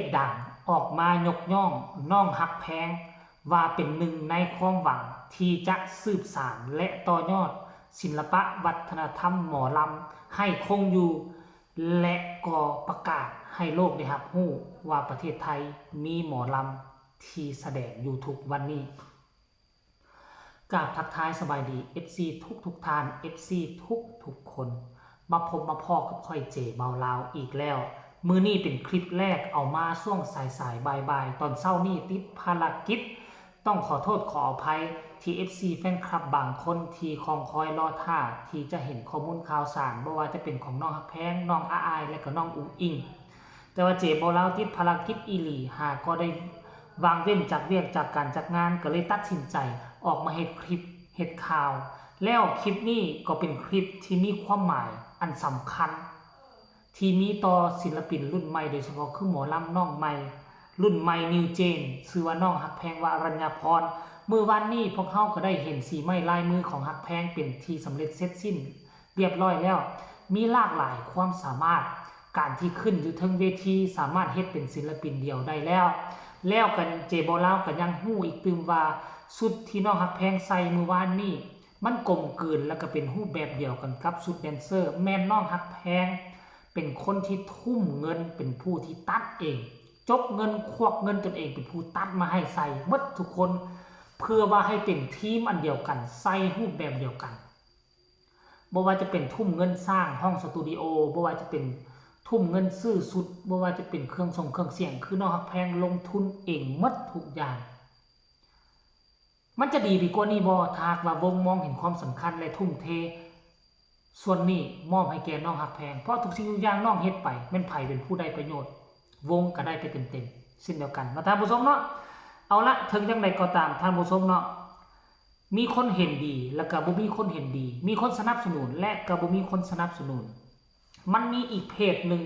ດດັງອອກມາຍົກຍ້ອງນ້ອງຮັກແພງ ວ່າເປັນໜຶ່ງໃນຄວາມຫວັງທີ່ຈະສືບສານ ແລະ ຕໍ່ຍອດສິລະປະວັດທະນະທຳໝໍລຳໃຫ້ຄົງຢູ່ ແລະ ກໍປະກາດໃຫ້ໂລກໄດ້ຮັບຮູ້ວ່າປະເທດໄທມີໝໍລຳທີ່ສະແດງຢູ່ທຸກວັນນີ້. ກາບທັກທາຍສະບາຍດີ ເອັຟຊີ ທຸກໆທ່ານ ເອັຟຊີ ທຸກໆຄົນ ມາພົບມາພໍ້ກັບຂ້ອຍ ເຈ ເບົາລາວ ອີກແລ້ວ. ມື້ນີ້ເປັນຄລິບແລກ ເອົາມາຊ່ວງສາຍໆ ບ່າຍໆ ຕອນເຊົ້ານີ້ຕິດພາລະກິດ ຕ້ອງຂໍໂທດຂໍອະໄພທີ່ ເອັຟຊີ ແຟນຄລັບບາງຄົນທີ່ຄອງຄອຍລໍຖ້າທີ່ຈະເຫັນຂໍ້ມູນຂ່າວສານ ບໍ່ວ່າຈະເປັນຂອງນ້ອງຮັກແພງ, ນ້ອງອາອາຍ ແລະ ກໍນ້ອງອຸງອິງ. ແຕ່ວ່າເຈ ເບົາລາວ ຕິດພາລະກິດອີ່ຫຼີ ຫາກໍໄດ້ວາງເວັ້ນຈາກວຽກຈາກການຈາກງານ ກໍເລີຍຕັດສິນໃຈອອກມາເຮັດຄລິບເຮັດຂ່າວ. ແລ້ວຄລິບນີ້ກໍເປັນຄລິບທີ່ມີຄວາມໝາຍອັນສຳຄັນ ທີ່ມີຕໍ່ສິນລະປິນລຸ້ນໃໝ່ ໂດຍສະເພາະຄືໝໍລຳນ້ອງໃໝ່ ລຸ້ນໃໝ່ New Gen ຊື່ວ່ານ້ອງຮັກແພງ ວະລັນຍາພອນ. ມື້ວານນີ້ພວກເຮົາກໍໄດ້ເຫັນສີໄມ້ລາຍມືຂອງຮັກແພງເປັນທີ່ສຳເລັດເສັດສິ້ນ ລຽບຮ້ອຍແລ້ວ ມີຫຼາກຫຼາຍຄວາມສາມາດ ການທີ່ຂຶ້ນຢູ່ເທິງເວທີ ສາມາດເຮັດເປັນສິນລະປິນດຽວໄດ້ແລ້ວ. ແລ້ວກໍເຈ ເບົາລາວ ກໍຍັງຮູ້ອີກຕື່ມວ່າ ຊຸດທີ່ນ້ອງຮັກແພງໃສ່ມື້ວານນີ້ ມັນກົມກືນ ແລ້ວກໍເປັນຮູບແບບດຽວກັນກັບຊຸດແດນເຊີ. ແມ່ນນ້ອງຮັກແພງເປັນຄົນທີ່ທຸ່ມເງິນ ເປັນຜູ້ທີ່ຕັດເອງ ຈົກເງິນ ຄວັກເງິນຕົນເອງເປັນຜູ້ຕັດມາໃຫ້ໃສ່ໝົດທຸກຄົນ ເພື່ອວ່າໃຫ້ເປັນທີມອັນດຽວກັນ ໃສ່ຮູບແບບດຽວກັນ. ບໍ່ວ່າຈະເປັນທຸ່ມເງິນສ້າງຫ້ອງສະຕູດິໂອ, ບໍ່ວ່າຈະເປັນທຸ່ມເງິນຊື້ຊຸດ, ບໍ່ວ່າຈະເປັນເຄື່ອງສົງເຄື່ອງສຽງ ຄືນ້ອງຮັກແພງລົງທຶນເອງໝົດທຸກຢ່າງ. ມັນຈະດີໄປກວ່ານີ້ບໍ່ ຖ້າຫາກວ່າວົງມອງເຫັນຄວາມສຳຄັນ ແລະ ທຸ່ມເທສ່ວນນີ້ມອບໃຫ້ແກ່ນ້ອງຮັກແພງ? ເພາະທຸກສິ່ງທຸກຢ່າງນ້ອງເຮັດໄປ ແມ່ນໃຜເປັນຜູ້ໄດ້ປະໂຫຍດ? ວົງກໍໄດ້ໄປເຕັມໆ ເຊັ່ນດຽວກັນເນາະທ່ານຜູ້ຊົມເນາະ. ເອົາລະ ເຖິງຈັ່ງໃດກໍຕາມທ່ານຜູ້ຊົມເນາະ ມີຄົນເຫັນດີ ແລ້ວກໍບໍ່ມີຄົນເຫັນດີ, ມີຄົນສະໜັບສະໜູນ ແລະ ກໍບໍ່ມີຄົນສະໜັບສະໜູນ. ມັນມີອີກເພຈໜຶ່ງ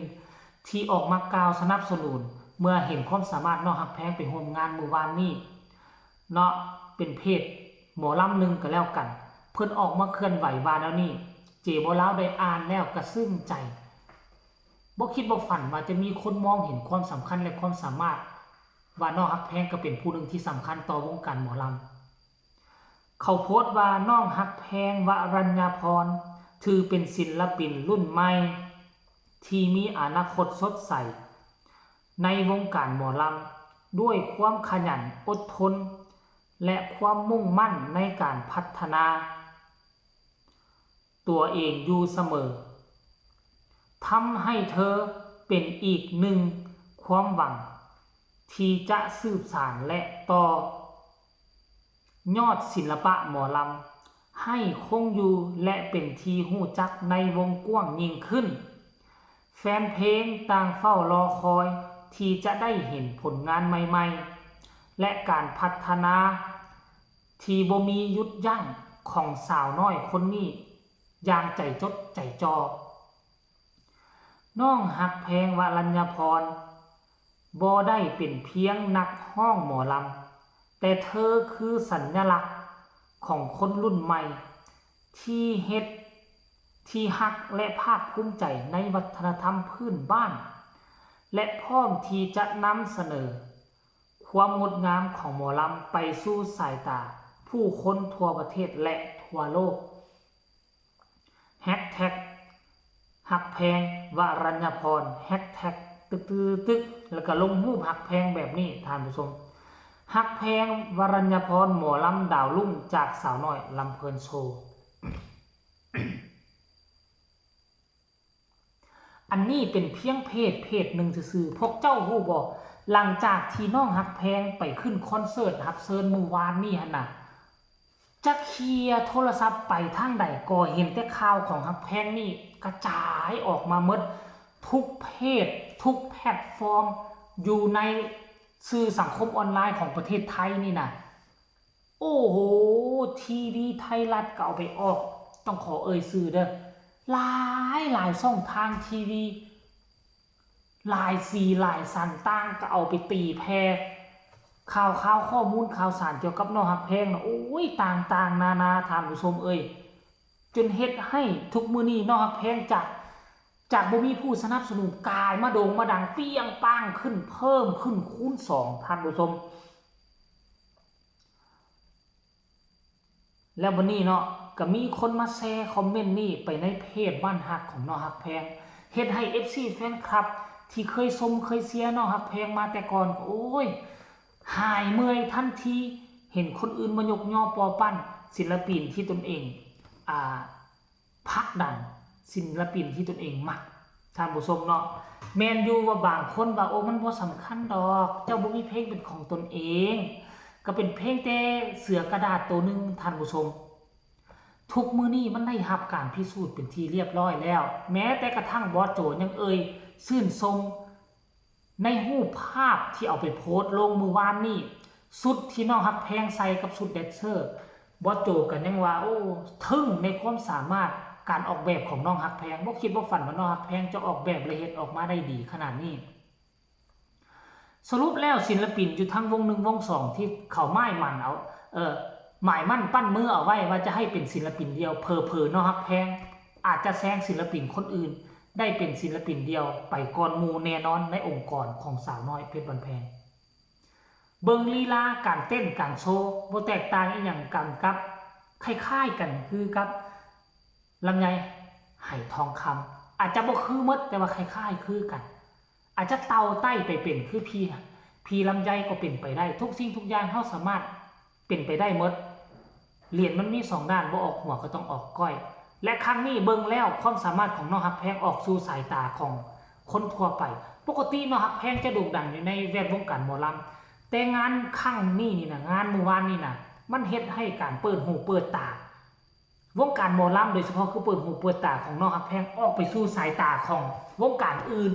ທີ່ອອກມາກ່າວສະໜັບສະໜູນ ເມື່ອເຫັນຄວາມສາມາດນ້ອງຮັກແພງໄປຮ່ວມງານມື້ວານນີ້ເນາະ, ເປັນເພຈໝໍລຳໜຶ່ງກໍແລ້ວກັນ ເພິ່ນອອກມາເຄື່ອນໄຫວວ່າແນວນີ້. ເຈ ເບົາລາວ ໄດ້ອ່ານແລ້ວກະຊຶ້ງໃຈ ບໍ່ຄິດບໍ່ຝັນວ່າຈະມີຄົນມອງເຫັນຄວາມສຳຄັນ ແລະ ຄວາມສາມາດ ວ່ານ້ອງຮັກແພງກໍເປັນຜູ້ໜຶ່ງທີ່ສຳຄັນຕໍ່ວົງການໝໍລຳ. ເຂົາໂພສວ່າ ນ້ອງຮັກແພງ ວະລັນຍາພອນ ຖືເປັນສິນລະປິນລຸ້ນໃໝ່ທີ່ມີອະນາຄົດສົດໃສໃນວົງການໝໍລຳ ດ້ວຍຄວາມຂະຫຍັນ ອົດທົນ ແລະ ຄວາມມຸ່ງໝັ້ນໃນການພັດທະນາ ຕົວເອງຢູ່ສະເໝີ ທຳໃຫ້ເທີເປັນອີກໜຶ່ງຄວາມຫວັງທີ່ຈະສືບສານ ແລະ ຕໍ່ຍອດສິລະປະໝໍລຳໃຫ້ຄົງຢູ່ ແລະ ເປັນທີ່ຮູ້ຈັກໃນວົງກວ້າງຍິ່ງຂຶ້ນ. ແຟນເພງຕ່າງເຝົ້າລໍຄອຍທີ່ຈະໄດ້ເຫັນຜົນງານໃໝ່ໆ ແລະ ການພັດທະນາ ທີ່ບໍ່ມີຢຸດຢັ້ງຂອງສາວນ້ອຍຄົນນີ້ຢ່າງໃຈຈົດໃຈຈ່ອ. ນ້ອງຮັກແພງ ວະລັນຍາພອນ ບໍ່ໄດ້ເປັນພຽງນັກຮ້ອງໝໍລຳ, ແຕ່ເທີຄືສັນຍະລັກຂອງຄົນລຸ້ນໃໝ່ທີ່ເຮັດ ທີ່ຮັກ ແລະ ພາກພູມໃຈໃນວັດທະນະທຳພື້ນບ້ານ ແລະ ພ້ອມທີ່ຈະນຳສະເໜີ ຄວາມງົດງາມຂອງໝໍລຳໄປສູ່ສາຍຕາຜູ້ຄົນທົ່ວປະເທດ ແລະ ທົ່ວໂລກ. ແຮັກແທັກຮັກແພງ ວະລັນຍາພອນ ແຮັກແທັກຕຶກໆ ແລ້ວກໍລົງຮູບຮັກແພງແບບນີ້ທ່ານຜູ້ຊົມ. ຮັກແພງ ວະລັນຍາພອນ ໝໍລຳດາວລຸ້ງຈາກສາວນ້ອຍລຳເພີນໂຊ. ອັນນີ້ເປັນພຽງເພຈເພຈໜຶ່ງຊື່ໆ. ພວກເຈົ້າຮູ້ບໍ່ ຫຼັງຈາກທີ່ນ້ອງຮັກແພງໄປຂຶ້ນຄອນເສີດຮັບເຊີນມື້ວານນີ້ຫັ້ນນະ, ຈັກເຄຍໂທລະສັບໄປທາງໃດກໍເຫັນແຕ່ຂ່າວຂອງຮັກແພງນີ້ກະຈາຍອອກມາໝົດ ທຸກເພຈ ທຸກແພລດຟອມ ຢູ່ໃນສື່ສັງຄົມອອນລາຍຂອງປະເທດໄທນີ້ນະ. ໂອ້ໂຫ ທີວີໄທລັດກໍເອົາໄປອອກ, ຕ້ອງຂໍເອີ່ຍຊື່ເດີ້, ຫຼາຍຫຼາຍຊ່ອງທາງທີວີ ຫຼາຍສີຫຼາຍສັນຕ່າງກໍເອົາໄປຕີແຜ່ຂ່າວຄາວ ຂໍ້ມູນຂ່າວສານກ່ຽວກັບນ້ອງຮັກແພງນະ. ໂອ້ຍ ຕ່າງໆນານາທ່ານຜູ້ຊົມເອີຍ, ຈົນເຮັດໃຫ້ທຸກມື້ນີ້ນ້ອງຮັກແພງຈາກ ຈາກບໍ່ມີຜູ້ສະໜັບສະໜູນ ກາຍມາໂດ່ງມາດັງ ປ່ຽງປາງຂຶ້ນ ເພີ່ມຂຶ້ນຄູນສອງ ທ່ານຜູ້ຊົມ. ແລ້ວບັດນີ້ເນາະ ກໍມີຄົນມາແຊຄອມເມັນນີ້ໄປໃນເພຈບ້ານຮັກຂອງນ້ອງຮັກແພງ ເຮັດໃຫ້ເອັຟຊີແຟນຄລັບທີ່ເຄີຍຊົມເຄີຍເຊຍນ້ອງຮັກແພງມາແຕ່ກ່ອນ ໂອ້ຍ ຫາຍເມື່ອຍທັນທີ ເຫັນຄົນອື່ນມາຍົກຍໍປົວປັ້ນສິນລະປິນທີ່ຕົນເອງ ອ່າ ຜັກດັນ ສິນລະປິນທີ່ຕົນເອງມັກ ທ່ານຜູ້ຊົມເນາະ. ແມ່ນຢູ່ວ່າບາງຄົນວ່າ ໂອ້ ມັນບໍ່ສຳຄັນດອກ ເຈົ້າບໍ່ມີເພງເປັນຂອງຕົນເອງ ກໍເປັນພຽງແຕ່ເສືອກະດາດໂຕໜຶ່ງ ທ່ານຜູ້ຊົມ. ທຸກມື້ນີ້ມັນໄດ້ຮັບການພິສູດເປັນທີ່ລຽບຮ້ອຍແລ້ວ ແມ້ແຕ່ກະທັ່ງບອສໂຈຍັງເອີ່ຍຊື່ນຊົມ ໃນຮູບພາບທີ່ເອົາໄປໂພສລົງມື້ວານນີ້ ຊຸດທີ່ນ້ອງຮັກແພງໃສ່ກັບຊຸດແດນເຊີ ບອສໂຈກໍຍັງວ່າ ໂອ້ ທຶ່ງໃນຄວາມສາມາດການອອກແບບຂອງນ້ອງຮັກແພງ ບໍ່ຄິດບໍ່ຝັນວ່ານ້ອງຮັກແພງຈະອອກແບບ ແລະ ເຮັດອອກມາໄດ້ດີຂະໜາດນີ້. ສະຫຼຸບແລ້ວສິນລະປິນຢູ່ທັງວົງໜຶ່ງວົງສອງທີ່ເຂົາໝາຍໝັ້ນເອົາ ເອີ ໝາຍໝັ້ນປັ້ນມືເອົາໄວ້ວ່າຈະໃຫ້ເປັນສິນລະປິນດຽວ ເຜີໆນ້ອງຮັກແພງອາດຈະແຊງສິນລະປິນຄົນອື່ນ ໄດ້ເປັນສິນລະປິນດຽວໄປກ່ອນໝູ່ແນ່ນອນໃນອົງກອນຂອງສາວນ້ອຍເພັດບ້ານແພງ. ເບິ່ງລີລາການເຕັ້ນການໂຊ ບໍ່ແຕກຕ່າງອີ່ຫຍັງກັນກັບ ຄ້າຍໆກັນຄືກັບ ລຳໄຍ ໄຫທອງຄຳ ອາດຈະບໍ່ຄືໝົດ ແຕ່ວ່າຄ້າຍໆຄືກັນ ອາດຈະເຕົ້າໄຕ້ໄປເປັນຄືພີ່ ພີ່ລຳໄຍກໍເປັນໄປໄດ້ ທຸກສິ່ງທຸກຢ່າງເຮົາສາມາດເປັນໄປໄດ້ໝົດ ຫຼຽນມັນມີສອງດ້ານ ບໍ່ອອກຫົວກໍຕ້ອງອອກກ້ອຍ ແລະ ຄັ້ງນີ້ເບິ່ງແລ້ວ ຄວາມສາມາດຂອງນ້ອງຮັກແພງອອກສູ່ສາຍຕາຂອງຄົນທົ່ວໄປ. ປົກກະຕິນ້ອງຮັກແພງຈະໂດ່ງດັງຢູ່ໃນແວດວົງການໝໍລຳ ແຕ່ງານຄັ້ງນີ້ນີ້ນະ ງານມື້ວານນີ້ນະ ມັນເຮັດໃຫ້ການເປີດຫູເປີດຕາ ວົງການໝໍລຳໂດຍສະເພາະ ຄືເປີດຫູເປີດຕາຂອງນ້ອງຮັກແພງອອກໄປສູ່ສາຍຕາຂອງວົງການອື່ນ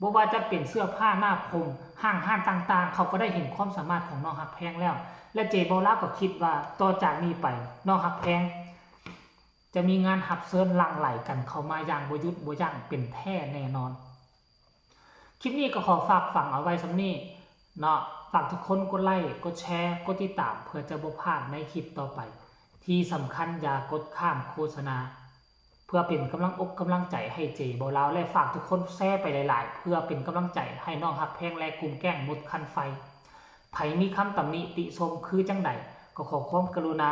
ບໍ່ວ່າຈະເປັນເສື້ອຜ້າໜ້າຜົມ ຫ້າງຮ້ານຕ່າງໆ ເຂົາກໍໄດ້ເຫັນຄວາມສາມາດຂອງນ້ອງຮັກແພງແລ້ວ ແລະ ເຈບໍ່ລາວກໍຄິດວ່າຕໍ່ຈາກນີ້ໄປ ນ້ອງຮັກແພງຈະມີງານຮັບເຊີນຫຼັ່ງໄຫຼກັນເຂົ້າມາຢ່າງບໍ່ຢຸດບໍ່ຢັ້ງເປັນແທ້ແນ່ນອນ. ຄລິບນີ້ກໍຂໍຝາກຝັງເອົາໄວ້ສ່ຳນີ້ເນາະ ຝາກທຸກຄົນກົດໄລ້ ກົດແຊ ກົດຕິດຕາມ ເພື່ອຈະບໍ່ພາດໃນຄລິບຕໍ່ໄປ ທີ່ສຳຄັນຢ່າກົດຂ້າມໂຄສະນາ ເພື່ອເປັນກຳລັງອົກກຳລັງໃຈໃຫ້ເຈບໍ່ລາວ ແລະ ຝາກທຸກຄົນແຊໄປຫຼາຍໆ ເພື່ອເປັນກຳລັງໃຈໃຫ້ນ້ອງຮັກແພງ ແລະ ກຸ່ມແກ້ງໝົດຄັນໄຟ. ໃຜມີຄຳຕຳໜິຕິຊົມຄືຈັ່ງໃດ ກໍຂໍຄວາມກະລຸນາ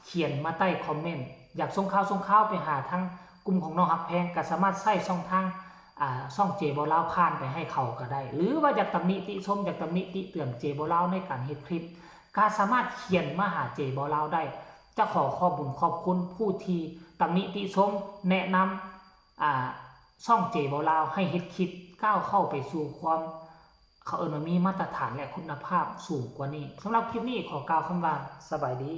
ຂຽນມາໃຕ້ຄອມເມັນ ຢາກສົ່ງຂ່າວສົ່ງຄາວໄປຫາທາງກຸ່ມຂອງນ້ອງຮັກແພງ ກໍສາມາດໃຊ້ຊ່ອງທາງ ອ່າ ຊ່ອງເຈບໍ່ລາວຜ່ານໄປໃຫ້ເຂົາກໍໄດ້ ຫຼືວ່າຢາກຕຳໜິຕິຊົມ ຢາກຕຳໜິຕິເຕືອນເຈບໍ່ລາວໃນການເຮັດຄລິບ ກໍສາມາດຂຽນມາຫາເຈບໍ່ລາວໄດ້. ຈະຂໍຂອບບຸນຂອບຄຸນຜູ້ທີ່ຕຳໜິຕິຊົມ ແນະນຳ ອ່າ ຊ່ອງເຈບໍ່ລາວໃຫ້ເຮັດຄລິບກ້າວເຂົ້າໄປສູ່ຄວາມ ເຂົາເອີ້ນວ່າມີມາດຕະຖານ ແລະ ຄຸນນະພາບສູງກວ່ານີ້. ສຳລັບຄລິບນີ້ຂໍກ່າວຄຳວ່າ ສະບາຍດີ.